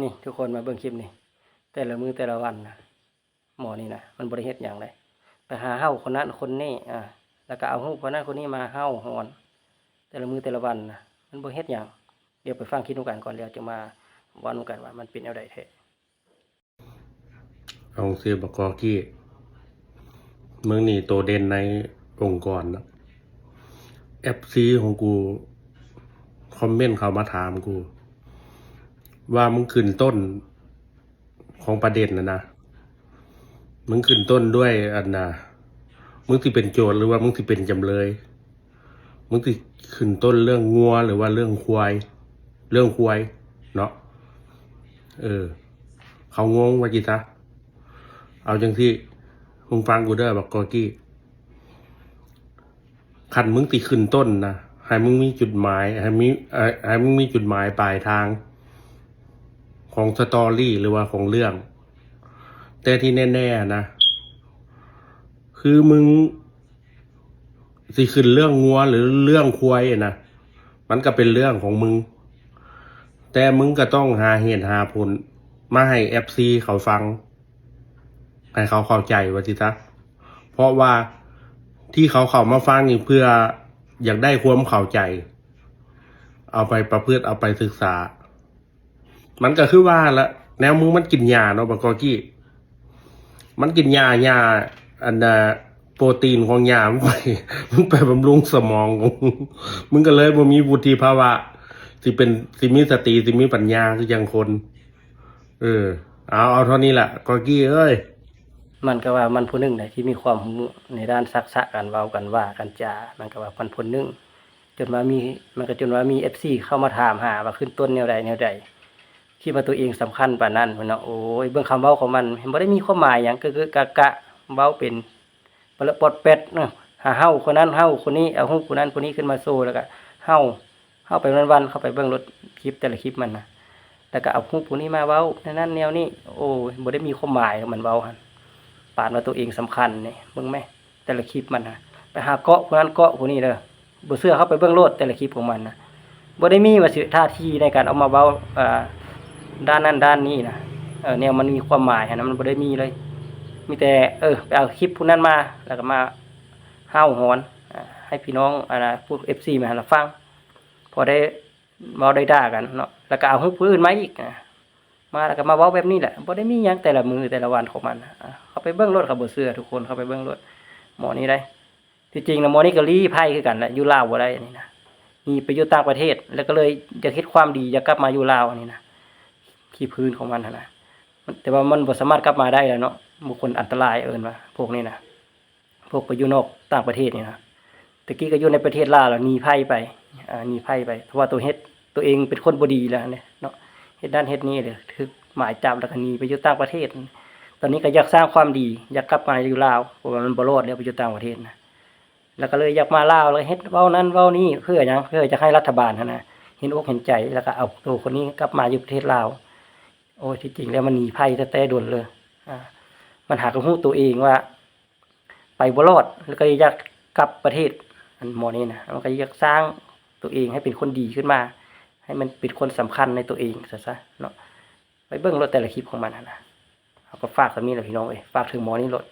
ນີ້ທຸກຄົນມາເບິ່ງຄລິບນີ້ ແຕ່ລະມື້ແຕ່ລະວັນນະ ໝໍນີ້ນະ ມັນບໍ່ໄດ້ເຮັດຫຍັງເດ້ ໄປຫາເຫົາຄົນນັ້ນຄົນນີ້ ອາ ແລ້ວກໍເອົາຮູບຄົນນັ້ນຄົນນີ້ມາເຫົາຫອນ ແຕ່ລະມື້ແຕ່ລະວັນນະ ມັນບໍ່ເຮັດຫຍັງ. ດຽວໄປຟັງຄລິບນຳກັນກ່ອນ ແລ້ວຈຶ່ງມາເວົ້ານຳກັນວ່າມັນເປັນແນວໃດແທ້. ເອົາ ຊິບອກກໍກີ້ ມຶງນີ້ໂຕເດັ່ນໃນອົງກອນເນາະ ເອັຟຊີຂອງກູຄອມເມັນເຂົ້າມາຖາມກູວ່າ ມຶງຂຶ້ນຕົ້ນຂອງປະເດັນນະນະ ມຶງຂຶ້ນຕົ້ນດ້ວຍອັນນະ ມຶງຊິເປັນໂຈດ ຫຼືວ່າມຶງຊິເປັນຈຳເລີຍ? ມຶງຊິຂຶ້ນຕົ້ນເລື່ອງງົວ ຫຼືວ່າເລື່ອງຄວາຍ? ເລື່ອງຄວາຍເນາະ ເອີ ເຂົາງົງວ່າຊີ້ຊະ. ເອົາຈັ່ງຊີ້ ມຶງຟັງກູເດີບັກກໍກີ້ ຄັນມຶງຊິຂຶ້ນຕົ້ນນະ ໃຫ້ມຶງມີຈຸດໝາຍ ໃຫ້ມີ ໃຫ້ ໃຫ້ມຶງມີຈຸດໝາຍປາຍທາງຂອງສະຕໍຣີ ຫຼືວ່າຂອງເລື່ອງ ແຕ່ທີ່ແນ່ໆນະ ຄືມຶງ ຊິຂຶ້ນເລື່ອງງົວ ຫຼື ເລື່ອງຄວາຍນະ ມັນກໍເປັນເລື່ອງຂອງມຶງ ແຕ່ມຶງກໍຕ້ອງຫາເຫດຫາຜົນມາໃຫ້ເອັຟຊີເຂົາຟັງ ໃຫ້ເຂົາເຂົ້າໃຈວ່າຊີ້ຊະ ເພາະວ່າທີ່ເຂົາເຂົ້າມາຟັງນີ້ ເພື່ອຢາກໄດ້ຄວາມເຂົ້າໃຈ ເອົາໄປປະພຶດ ເອົາໄປສຶກສາ. ມັນກໍຄືວ່າລະ ແນວມຶງມັນກິນຫຍ້າເນາະບັກກໍກີ້ ມັນກິນຫຍ້າ ຫຍ້າ ອັນນ່າ ໂປຣຕີນຂອງຫຍ້າ ມັນໄປ ມັນໄປບຳລຸງສະໝອງຂອງມຶງ ມຶງກໍເລີຍບໍ່ມີວຸດທິພາວະ ຊິເປັນ ຊິມີສະຕິ ຊິມີປັນຍາຄືຈັ່ງຄົນ. ເອີ ເອົາ ເອົາເທົ່ານີ້ລະກໍກີ້ເອີຍ. ມັນກໍວ່າມັນຜູ້ໜຶ່ງໃດທີ່ມີຄວາມຮູ້ໃນດ້ານທັກສະການເວົ້າ ການວ່າ ການຈາ ມັນກໍວ່າມັນຜູ້ໜຶ່ງ ຈົນວ່າມີ ມັນກໍຈົນວ່າມີເອັຟຊີເຂົ້າມາຖາມຫາວ່າຂຶ້ນຕົ້ນແນວໃດແນວໃດ ຄິດວ່າຕົວເອງສຳຄັນປານນັ້ນພຸ້ນເນາະ. ໂອ້ຍ ເບິ່ງຄຳເວົ້າຂອງມັນ ບໍ່ໄດ້ມີຄວາມໝາຍຫຍັງ ກະກະກະກະ ເວົ້າເປັນປະເລີະປອດແປດເນາະ ຫາເຫົາຄົນນັ້ນເຫົາຄົນນີ້ ເອົາຮູບຄົນນັ້ນຄົນນີ້ຂຶ້ນມາໂຊ ແລ້ວກະເຫົາ ເຮົາໄປວັນໆ ເຂົ້າໄປເບິ່ງໂລດຄລິບແຕ່ລະຄລິບມັນນະ ແລ້ວກໍເອົາຮູບຜູ້ນີ້ມາເວົ້າແນວນັ້ນແນວນີ້ ໂອ້ຍ ບໍ່ໄດ້ມີຄວາມໝາຍ ມັນເວົ້າຫັ້ນ ປານວ່າຕົວເອງສຳຄັນນີ້ ເບິ່ງແມ ແຕ່ລະຄລິບມັນນະ ໄປຫາເກາະຜູ້ນັ້ນເກາະຜູ້ນີ້ເດີ ບໍ່ເຊື່ອເຂົ້າໄປເບິ່ງໂລດ ແຕ່ລະຄລິບຂອງມັນນະ ບໍ່ໄດ້ມີວ່າຊິທ່າທີໃນການອອກມາເວົ້າ ເອີ ດ້ານນັ້ນດ້ານນີ້ນະ ເອີ ແນວມັນມີຄວາມໝາຍຫັ້ນນະ ມັນບໍ່ໄດ້ມີເລີຍ ມີແຕ່ ເອີ ໄປເອົາຄລິບຜູ້ນັ້ນມາ ແລ້ວກໍມາເຫົາຫອນ ອາ ໃຫ້ພີ່ນ້ອງ ອັນນະ ພວກເອັຟຊີມາຫັ້ນລະຟັງ ພໍໄດ້ເວົ້າໄດ້ດ່າກັນເນາະ ແລ້ວກໍເອົາຮູບຜູ້ອື່ນມາອີກ ອາ ມາແລ້ວກໍມາເວົ້າແບບນີ້ແຫຼະ ບໍ່ໄດ້ມີຫຍັງ ແຕ່ລະມື້ແຕ່ລະວັນຂອງມັນ ອາ ເຂົ້າໄປເບິ່ງໂລດ ເຂົາບໍ່ເຊື່ອ ທຸກຄົນເຂົ້າໄປເບິ່ງໂລດ ໝໍນີ້ໄດ໋ ທີ່ຈິງນະ ໝໍນີ້ກໍລີ້ໄພຄືກັນແຫຼະ ຢູ່ລາວບໍ່ໄດ້ອັນນີ້ນະ ໜີໄປຢູ່ຕ່າງປະເທດ ແລ້ວກໍເລີຍຢາກເຮັດຄວາມດີ ຢາກກັບມາຢູ່ລາວອັນນີ້ນະ ຂີ້ພື້ນຂອງມັນຫັ້ນນະ ແຕ່ວ່າມັນບໍ່ສາມາດກັບມາໄດ້ແລ້ວເນາະ ບຸກຄົນອັນຕະລາຍເອີ້ນວ່າພວກນີ້ນະ ພວກໄປຢູ່ນອກຕ່າງປະເທດນີ້ນະ ແຕ່ກີ້ກໍຢູ່ໃນປະເທດລາວລະໜີໄພໄປ ອາ ໜີໄພໄປ ເພາະວ່າຕົວເຮັດ ຕົວເອງເປັນຄົນບໍ່ດີແລ້ວເນາະ ເຮັດນັ້ນເຮັດນີ້ເລີຍ ຖືກໝາຍຈັບ ແລ້ວກໍໜີໄປຢູ່ຕ່າງປະເທດ ຕອນນີ້ກໍຢາກສ້າງຄວາມດີ ຢາກກັບມາຢູ່ລາວ ເພາະວ່າມັນບໍ່ລອດແລ້ວໄປຢູ່ຕ່າງປະເທດນະ ແລ້ວກໍເລີຍຢາກມາລາວ ແລ້ວເຮັດເວົ້ານັ້ນເວົ້ານີ້ ເພື່ອຫຍັງ? ເພື່ອຢາກໃຫ້ລັດຖະບານຫັ້ນນະ ເຫັນອົກເຫັນໃຈ ແລ້ວກໍເອົາໂຕຄົນນີ້ກັບມາຢູ່ປະເທດລາວ. ໂອ້ຍ ທີ່ຈິງແລ້ວມັນໜີໄພແຕ່ແຕ່ດົນເລີຍ ອາ ມັນຫາກໍຮູ້ໂຕເອງວ່າໄປບໍ່ລອດ ແລ້ວກໍຢາກກັບປະເທດ ອັນໝໍນີ້ນະ ມັນກໍຢາກສ້າງໂຕເອງໃຫ້ເປັນຄົນດີຂຶ້ນມາ ໃຫ້ມັນເປັນຄົນສຳຄັນໃນໂຕເອງຊະຊະເນາະ. ໄປເບິ່ງໂລດແຕ່ລະຄລິບຂອງມັນຫັ້ນນະ. ເຮົາກໍຝາກສ່ຳນີ້ແຫຼະພີ່ນ້ອງເອີຍ ຝາກເຖິງໝໍນີ້ໂລດ.